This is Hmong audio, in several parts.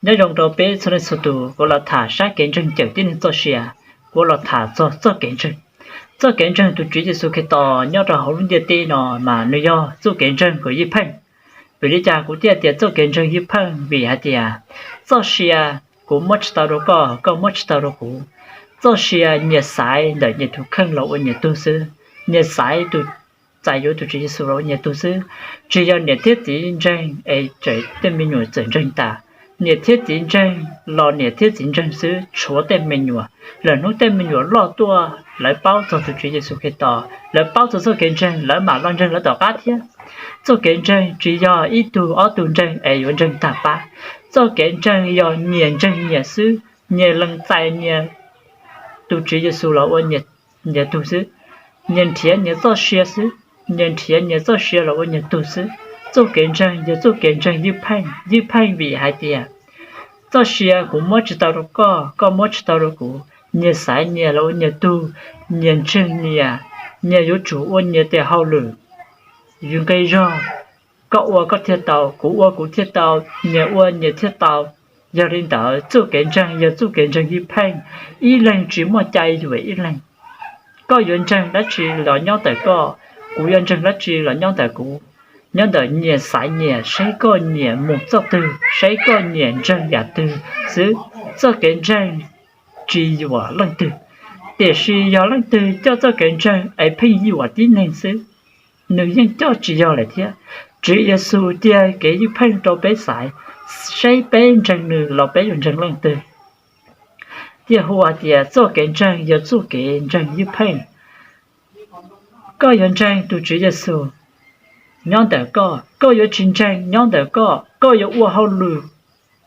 Nyob zoo rau peb txhua leej txhua tus, kuv los tham saib kev ntseeg cawm tib neeg txoj sia, kuv los tham txog txoj kev ntseeg. Txoj kev ntseeg tus Tswv Yexus Khetos nyob rau hauv lub ntiaj teb no mas nws yog txoj kev ntseeg kom ywj pheej. Vim li cas kuv thiaj tias txoj kev ntseeg ywj pheej? Vim hais tias txoj sia kuv muab tsis tau rau koj, koj muab tsis tau rau kuv. Txoj sia nyias xaiv ntawm nyias tus kheej los ua nyias tug xwb, nyias xaiv tus txais yuav tus Tswv Yexus los ua nyias tug xwb. Tsis yog niam thiab txiv ntseeg es tej me nyuam txawm ntseeg tas. Niam thiab txiv ntseeg los niam thiab txiv ntseeg xwb, tshuav tej me nyuam. Lwm hnub tej me nyuam loj tuaj, lawv paub txog tus Tswv Yexus Khetos, lawv paub txog txoj kev ntseeg, lawv mam los ntseeg lawv tom qab thiab. Txoj kev ntseeg tsis yog ib tug ob tug ntseeg es yuav ntseeg tag pab. Txoj kev ntseeg yog nyias ntseeg nyias xwb, nyias lees txais nyias tus Tswv Yexus los ua nyias tug xwb, nyias nrhiav nyias txoj sia xwb, nyias nrhiav nyias txoj sia los ua nyias tug xwb. Txoj kev ntseeg yog txoj kev ntseeg ywj pheej. Ywj pheej vim hais tias txoj sia kuv muab tsis tau rau koj, koj muab tsis tau rau kuv, nyias xaiv nyias los ua nyias tug, nyias ntseeg nyias, nyias yuav tsum ua nyias tes hauj lwm. Yus nqi zog, koj ua koj thiaj tau, kuv ua kuv thiaj tau, nyias ua nyias thiaj tau. Yog li ntawd txoj kev ntseeg yog txoj kev ntseeg ywj pheej, ib leeg tsis muaj cai yuam ib leeg. Koj yuav ntseeg dab tsi los nyob ntawm koj, kuv yuav ntseeg dab tsi los nyob ntawm kuv. Nyob ntawm nyias xaiv nyias, saib koj nyiam mus txoj twg, saib koj nyiam ntseeg yam twg xwb. Txoj kev ntseeg tsis yuam leej twg, tiam sis yog leej twg coj txoj kev ntseeg es pheej yuam tib neeg xwb, nws yeej coj tsis yog lawm thiab. Tswv Yexus cia kev ywj pheej rau peb xaiv, saib peb ntseeg nws los peb yuav ntseeg leej twg. Thiaj hu hais tias txoj kev ntseeg yog txoj kev ntseeg ywj pheej. Koj yuav ntseeg tus Tswv Yexus nyob ntawm koj, koj yuav tsis ntseeg nyob ntawm koj, koj yuav ua hauj lwm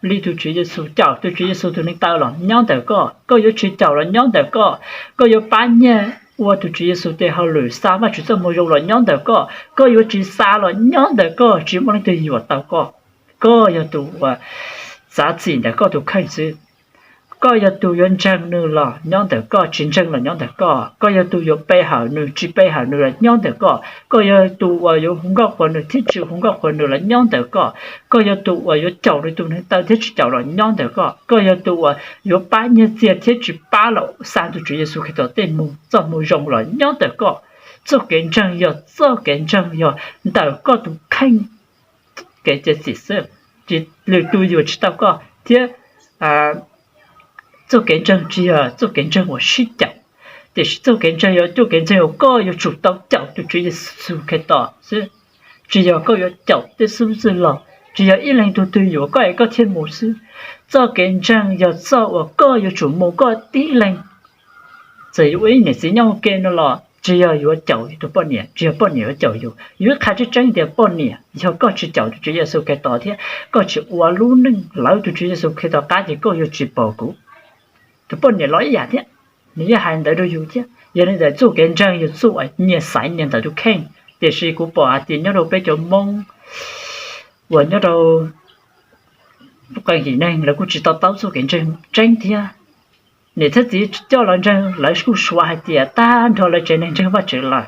li tus Tswv Yexus, caum tus Tswv Yexus tus neev taw los nyob ntawm koj, koj yuav tsis caum los nyob ntawm koj, koj yuav pab nyiaj ua tus Tswv Yexus tes hauj lwm, xa Vajtswv txoj moo zoo los nyob ntawm koj, koj yuav tsis xa los nyob ntawm koj, tsis muaj leej twg yuam tau koj. Koj yog tus uas txav txim ntawm koj tus kheej xwb. Koj yog tus yuav ntseeg nws los nyob ntawm koj, tsis ntseeg los nyob ntawm koj. Koj yog tus yuav pe hawm nws, tsis pe hawm nws los nyob ntawm koj. Koj yog tus uas yuav hu nkauj qhuas nws thiab tsis hu nkauj qhuas nws los nyob ntawm koj. Koj yog tus uas yuav caum nws tus neev taw thiab tsis caum los nyob ntawm koj. Koj yog tus uas yuav pab nyiaj txiag thiab tsis pab los xa tus Tswv Yexus Khetos tej moo, txoj moo zoo los nyob ntawm koj. Txoj kev ntseeg yog txoj kev ntseeg yog ntawm koj tus kheej kev txiav txim xwb, lwm tus yuam tsis tau koj thiab. Txoj kev ntseeg tsis yog txoj kev ntseeg uas sib caum, tiam sis txoj kev ntseeg yog txoj kev ntseeg uas koj yuav tsum tau caum tus Tswv Yexus Khetos xwb. Tsis yog koj yuav caum tej xib hwb txwj laug, tsis yog ib leeg tug twg yuam koj es koj thiaj mus xwb. Txoj kev ntseeg yog txoj uas koj yuav tsum mus koj tib leeg. Txawm yuav ua ib niam txiv nyob ua ke no los tsis yog yuav caum yus tus poj niam, tsis yog poj niam yuav caum yus. Yus ib qha tseeb tseeb tias poj niam, yog koj tsis caum tus Tswv Yexus Khetos thiab koj tsis ua lub neej lawv tus Tswv Yexus Khetos qab ces koj yuav tsis pom kuv. Tus poj niam los ib yam thiab, nws yeej hais ntawd rau yus thiab. Yog li ntawd txoj kev ntseeg yog txoj uas nyias xaiv nyias ntawm tus kheej. Tiam sis kuv pom hais tias nyob rau peb cov Hmoob uas nyob rau qee yim neeg lawv kuj tsis to taub txoj kev ntseeg tseeb thiab. Niam thiab txiv coj los ntseeg lawv kuj suav hais tias tag nrho lawv tsev neeg ntseeg Vajtswv lawm.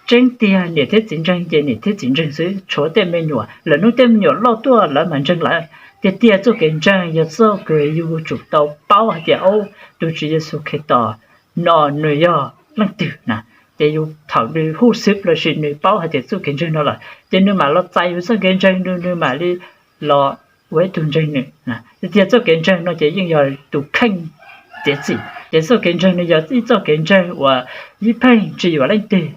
Tseeb tiag niam thiab txiv ntseeg ces niam thiab txiv ntseeg xwb, tshuav tej me nyuam, lwm hnub tej me nyuam loj tuaj lawv mam ntseeg lawm. Tiag tiag txoj kev ntseeg yog txoj kev yus yuav tsum tau paub hais tias ub, tus Tswv Yexus Khetos no nws yog leej twg na. Ces yus thaum nws hu xwb los sis nws paub hais tias txoj kev ntseeg no lawm ces nws mam los txais yus txoj kev ntseeg, nws nws mam li los ua ib tug ntseeg nws. Tiag tiag txoj kev ntseeg no ces yeej yog tus kheej txiav txim. Ces txoj kev ntseeg no yog ib txoj kev ntseeg uas ib pheej tsis yuam leej twg,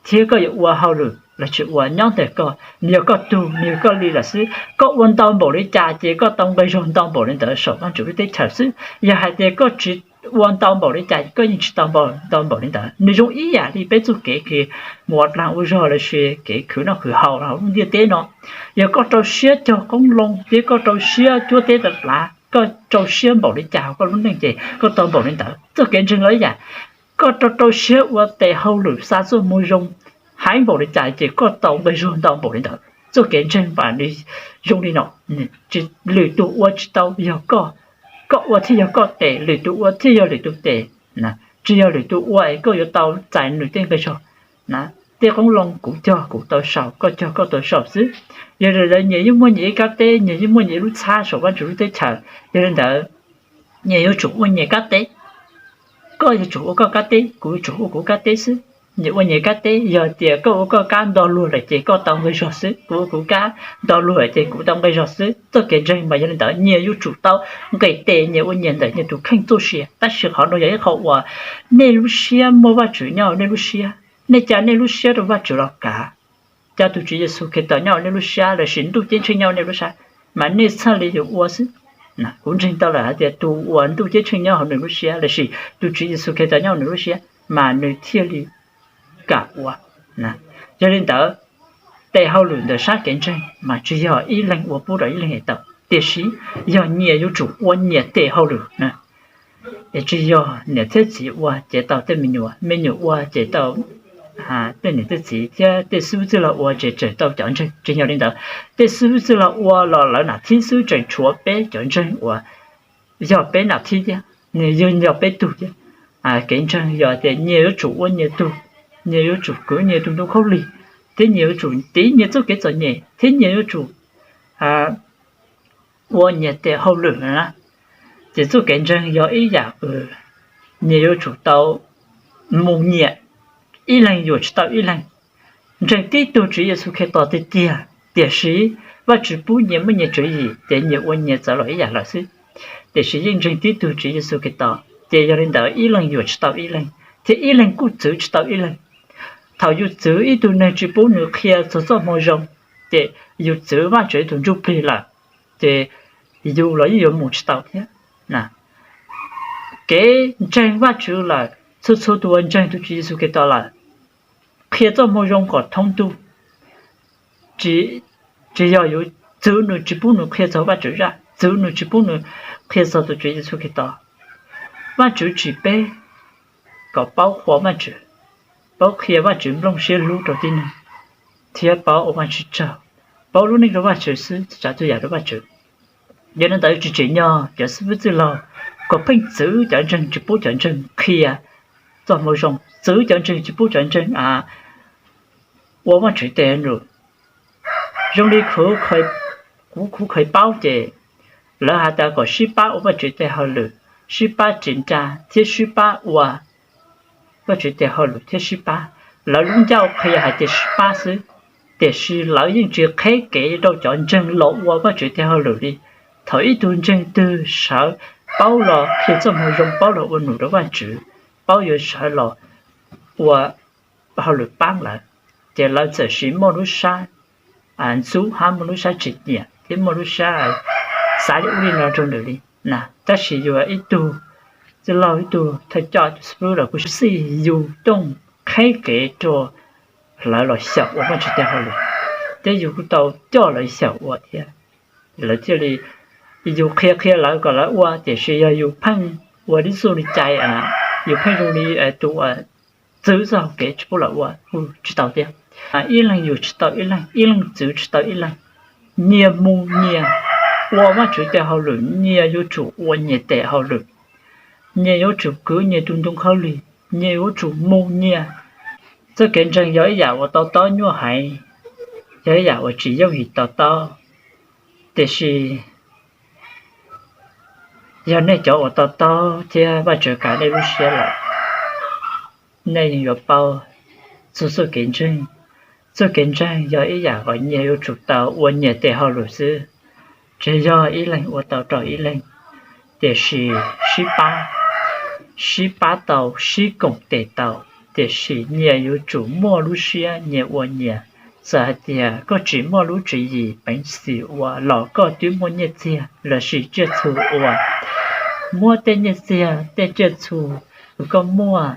thiab koj yuav ua hauj lwm los tsis ua nyob ntawm koj, nws yog koj tug, nws yog koj li lawm xwb. Koj ua ntau npaum li cas ces koj tau nqi zog ntau npaum li ntawd saum Vajtswv lub teb chaws xwb. Yog hais tias koj tsis ua ntau npaum li cas, koj yeej tsis tau ntau npaum li ntawd. Nws zoo ib yam li peb txoj kev mus ua dlaag ua zog los sis kev khwv noj khwv haus hauv lub ntiaj teb no. Yog koj rau siab cog qoob loo thiab koj rau siab cuab teb tav lav, koj rau siab npaum li cas koj lub neej ces koj tau npaum li ntawd. Txoj kev ntseeg los ib yam, koj rau rau siab ua tes hauj lwm xa txoj moo zoo heev npaum li cas ces koj tau nqi zog ntau npaum li ntawd. Txoj kev ntseeg mas nws zoo li no, lwm tus ua tsis tau yog koj, koj ua thiaj yog koj tes, lwm tus ua thiaj yog lwm tus tes. Tsis yog lwm tus ua es koj yuav tau txais nws tej nqi zog na. tej qoob loo kuv cog kuv tau sau, koj cog koj tau sau xwb. Yog li ntawd nyias yeej muaj nyias ib kab teb, nyias yeej muaj nyias ib lub txhab saum Vajtswv lub teb chaws. Yog li ntawd nyias yuav tsum ua nyias kab teb. Koj yuav tsum ua koj kab teb, kuv yuav tsum ua kuv kab teb xwb. Nyias ua nyias kab teb, yog tias koj ua koj kab nto luag lawm ces koj tau nqi zog xwb, kuv ua kuv kab nto luag lawm ces kuv tau nqi zog xwb. Txoj kev ntseeg mas yog li ntawd, nyias yuav tsum tau nqis tes nyias ua nyias ntawm nyias tus kheej txoj sia. Tab sis qhov no yog ib qho uas nej lub siab muaj Vajtswv nyob hauv nej lub siab, nej ca nej lub siab rau Vajtswv los kav, ca tus Tswv Yexus Khetos nyob hauv nej lub siab lossis Ntuj Ceeb Tsheej nyob hauv nej lub siab, mas nej txhaj li yuav ua xwb. Kuv ntseeg tau lawm hais tias tus uas Ntuj Ceeb Tsheej nyob hauv nws lub siab lossis tus Tswv Yexus Khetos nyob hauv nws lub siab, mas nws thiaj li kam ua. Yog li ntawd, tes hauj lwm ntawm sab kev ntseeg mas tsis yog ib leeg ua pub rau ib leeg es tau, tiam sis yog nyias yuav tsum ua nyias tes hauj lwm. Es tsis yog niam thiab txiv ua ces tau tej me nyuam, me nyuam ua ces tau tej niam tej txiv, thiab tej xib hwb txwj laug ua ces tseem tau cov ntseeg. Tsis yog li ntawd, tej xib hwb txwj laug ua los lawv nam thib xwb, tseem tshuav peb cov ntseeg uas yog peb nam thib thiab, nws yog yog peb tug thiab. Kev ntseeg yog tias nyias yuav tsum ua nyias tug, nyias yuav tsum kwv nyias tus ntoo khaub lig, thiab nyias yuav tsum tiv nyias txoj kev txom nyem, thiab nyias yuav tsum ua nyias tes hauj lwm na. Ces txoj kev ntseeg yog ib yam nyias yuav tsum tau mus nyias, ib leeg yuam tsis tau ib leeg. Ntseeg tib tug Tswv Yexus Khetos tiag tiag, tiam sis Vajtswv pub nyias muaj nyias tswv yim ces nyias ua nyias txawv los ib yam lawm xwb. Tiam sis yeej ntseeg tib tug Tswv Yexus Khetos ces yog li ntawd ib leeg yuam tsis tau ib leeg, thiab ib leeg kuj txwv tsis tau ib leeg. Thaum yus txwv ib tug neeg tsis pub nws qhia txog txoj moo zoo, ces yus txwv Vajtswv tus ntsuj plig lawm, ces yus los yeej yuav mus tsis tau thiab. Kev ntseeg Vajtswv lawm, txhua txhua tus uas ntseeg tus Tswv Yexus Khetos lawm, qhia txoj moo zoo kom thoob ntuj, tsis yog yuav txwv nws tsis pub nws qhia txog Vajtswv zaj, txwv nws tsis pub nws qhia txog tus Tswv Yexus Khetos. Vajtswv tsim peb kom paub qhuas Vajtswv, paub qhia Vajtswv nplooj siab hlub rau tib neeg, thiab paub ua Vajtswv tsaug, paub lub neej rau Vajtswv xwb, tsis tsav txhua yam rau Vajtswv. Yog li ntawd tsis tsim nyog cov xib hwb txwj laug kom pheej txwv cov ntseeg tsis pub cov ntseeg qhia txoj moo zoo, txwv cov ntseeg tsis pub cov ntseeg ua Vajtswv tes hauj lwm. Zoo li kuv khuv khaws paub ces lawv hais tias kom sib pab ua Vajtswv tes hauj lwm, sib pab ris nra thiab sib pab ua Vajtswv tes hauj lwm thiab sib pab. Lawv lub ncauj qhia hais tias sib pab xwb, tiam sis lawv yeej tsis qheb kev rau cov ntseeg los ua Vajtswv tes hauj lwm li. Thaum ib tug ntseeg twg sawv paub los qhia txoj moo zoo, paub los ua num rau Vajtswv, paub yuav sawv los ua hauj lwm pab lawm, ces lawv txawm sis muaj lub sab ntxub hab muaj lub sab tsis nyiam thiab muaj lub sab xav li ub li no rau nws li na. Tab sis yus ib tug txwj laug, ib tug thawj coj, tus xib hwb los kuj sib xij yus tooj qheb kev rau lawv los xyaum ua Vajtswv tes hauj lwm, thiab yus kuj tau coj lawv xyaum ua thiab. Lawv thiaj li, yus qhia qhia lawv kom lawv ua, tiam sis yog yus pheej ua li xu li cai, yus pheej zoo li tus uas txwv txoj hau kev tsis pub lawv ua kuj tsis tau thiab. Ib leeg yuam tsis tau ib leeg, ib leeg txwv tsis tau ib leeg. Nyias mus nyias ua Vajtswv tes hauj lwm, nyias yuav tsum ua nyias tes hauj lwm, nyias yuav tsum kwv nyias tus ntoo khaub lig, nyias yuav tsum mus nyias. Txoj kev ntseeg yog ib yam uas to taub nyuaj heev, yog ib yam uas tsis yooj yim to taub, tiam sis yog nej cov uas to taub thiab Vajtswv kav nej lub siab lawm, nej yeej yuav paub txog txoj kev ntseeg. Txoj kev ntseeg yog ib yam uas nyias yuav tsum tau ua nyias tes hauj lwm xwb, tsis yog ib leeg ua tau rau ib leeg, tiam sis sib pab, sib pab tau, sib koom tes tau, tiam sis nyias yuav tsum muaj lub siab nyias ua nyias. Txawm hais tias koj tsis muaj lub tswv yim peev xwm ua los koj twb muaj nyiaj txiag lossis tsiaj txhu ua. Muab tej nyiaj txiag tej tsiaj txhu uas koj muaj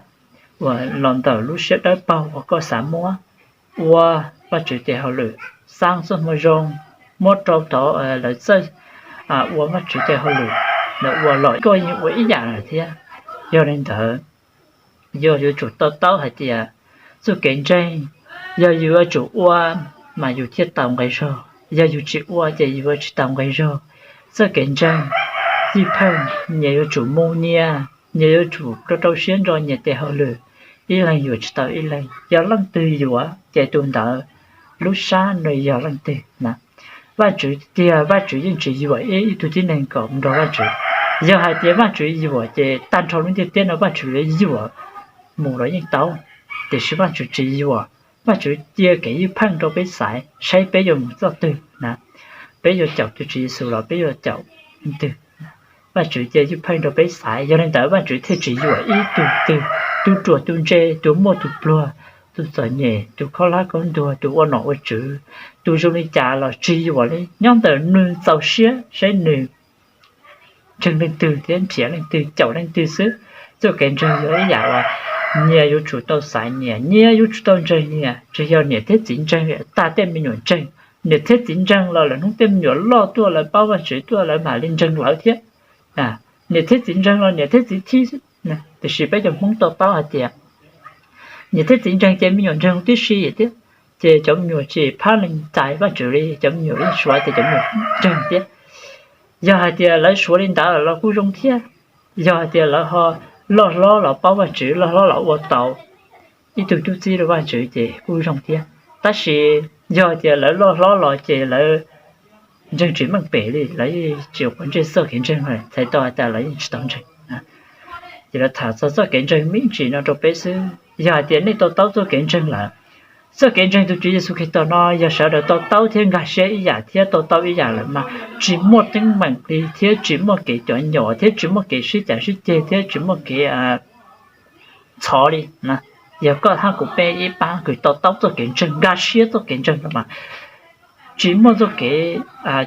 uas los ntawm lub siab dawb paug uas koj xav muab ua Vajtswv tes hauj lwm, xaa txoj moo zoo, muab rau tod lawv txawj ua Vajtswv tes hauj lwm, lawv ua los koj yeej ua ib yam lawm thiab. Yog li ntawd, yus yuav tsum to taub hais tias txoj kev ntseeg, yog yus yuav tsum ua mas yus thiaj tau nqi zog, yog yus tsis ua ces yus yuav tsis tau nqi zog. Txoj kev ntseeg xij pheej nyias yuav tsum mus nyias, nyias yuav tsum rau rau siab ntso nyias tes hauj lwm, ib leeg yuam tsis tau ib leeg. Yog leej twg yuam ces tus ntawd lub sab nws yog leej twg na. Vajtswv tiag, Vajtswv yeej tsis yuam ib, ib tug tib neeg kom nrog Vajtswv. Yog hais tias Vajtswv yuam ces tag nrho lub ntiaj teb no Vajtswv yuav yuam mus los yeej tau, tiam sis Vajtswv tsis yuam. Vajtswv cia kev ywj pheej rau peb xaiv saib peb yuav mus txoj twg na, peb yuav caum tus Tswv Yexus los peb yuav caum leej twg. Vajtswv cia ywj pheej rau peb xaiv, yog li ntawd Vajtswv thiaj tsis yuam ib tug twg, tub ruam tub ntse, tus muaj tus pluag, tus txom nyem, tus khaub hlab khaub ntuag, tus ua nom ua tswv, tus zoo li cas los tsis yuam li. Nyob ntawm nws txaus siab saib nws ntseeg leej twg thiab nrhiav leej twg, caum leej twg xwb. Txoj kev ntseeg yog ib yam uas nyias yuav tsum tau xaiv nyias, nyias yuav tsum tau ntseeg nyias. Tsis yog niam thiab txiv ntseeg tag tej me nyuam ntseeg. Niam thiab txiv ntseeg los lawv hnub tej me nyuam loj tuaj lawv paub Vajtswv tuaj lawv mam li ntseeg lawv thiab. Niam thiab txiv ntseeg los niam thiab txiv thib xwb. Tiam sis peb cov Hmoob to taub hais tias niam thiab txiv ntseeg ces me nyuam ntseeg tib si thiab, ces cov me nyuam tsis phab lees txais Vajtswv li, cov me nyuam yeej suav tias cov me nyuam ntseeg thiab. Yog hais tias lawv suav li ntawd los kuj zoo thiab. Yog hais tias lawv ho loj hlob los paub Vajtswv, loj hlob los ua tau ib tug tub txib rau Vajtswv ces kuj zoo thiab. Tab sis yog hais tias lawv loj hlob los ces lawv ntseeg tsis meej pem li, lawv yeej tsis quav ntsej txoj kev ntseeg, txhais tau hais tias lawv yeej tsis tau ntseeg. Ces lawv tham txog txoj kev ntseeg me ntsis no rau peb xwb. Yog hais tias nej to taub txoj kev ntseeg lawm, txoj kev ntseeg tus Tswv Yexus Khetos no yog sawv daws to taub thiab nkag siab ib yam thiab to taub ib yam lawm mas tsis muaj teeb meem li thiab tsis muaj kev cov nyom thiab tsis muaj kev sib cav sib ceg thiab tsis muaj kev txhov li. Yog koj hab kuv peb ib pab kws to taub txoj kev ntseeg, nkag siab txoj kev ntseeg no mas tsis muaj txoj kev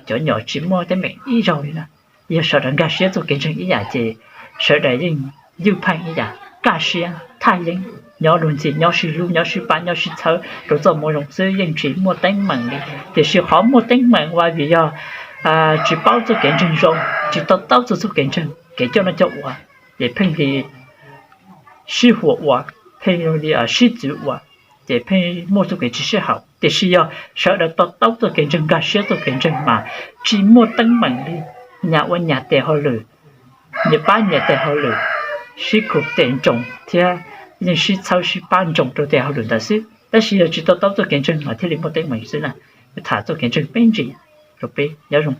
cov nyom, tsis muaj teeb meem ib zaug li na. Yog sawv daws nkag siab txoj kev ntseeg ib yam ces sawv daws yeej ywj pheej ib yam, kaj siab thaj yeeb, nyob luag ntxhi, nyob sib hlub, nyob sib pab, nyob sib txhawb rau txoj moo zoo xwb, yeej tsis muaj teeb meem li. Tiam sis qhov muaj teeb meem uas vim yog tsis paub txoj kev ntseeg zoo, tsis to taub txog txoj kev ntseeg, kev coj noj coj ua, ces pheej li sib huam ua, pheej li sib txwv ua, ces pheej muaj txoj kev tsis sib haum. Tiam sis yog sawv daws to taub txoj kev ntseeg, nkag siab txoj kev ntseeg mas tsis muaj teeb meem li. Nyas ua nyas tes hauj lwm, nyias pab nyias tes hauj lwm, sib khum tes ntsoov thiab yeej sib txhawb sib pab ntsoov rau tes hauj lwm ntawd xwb. Tab sis yog tsis to taub txoj kev ntseeg mas thiaj li muaj teeb meem xwb na. Tham txoj kev ntseeg peb ntsis rau peb nyob zoo.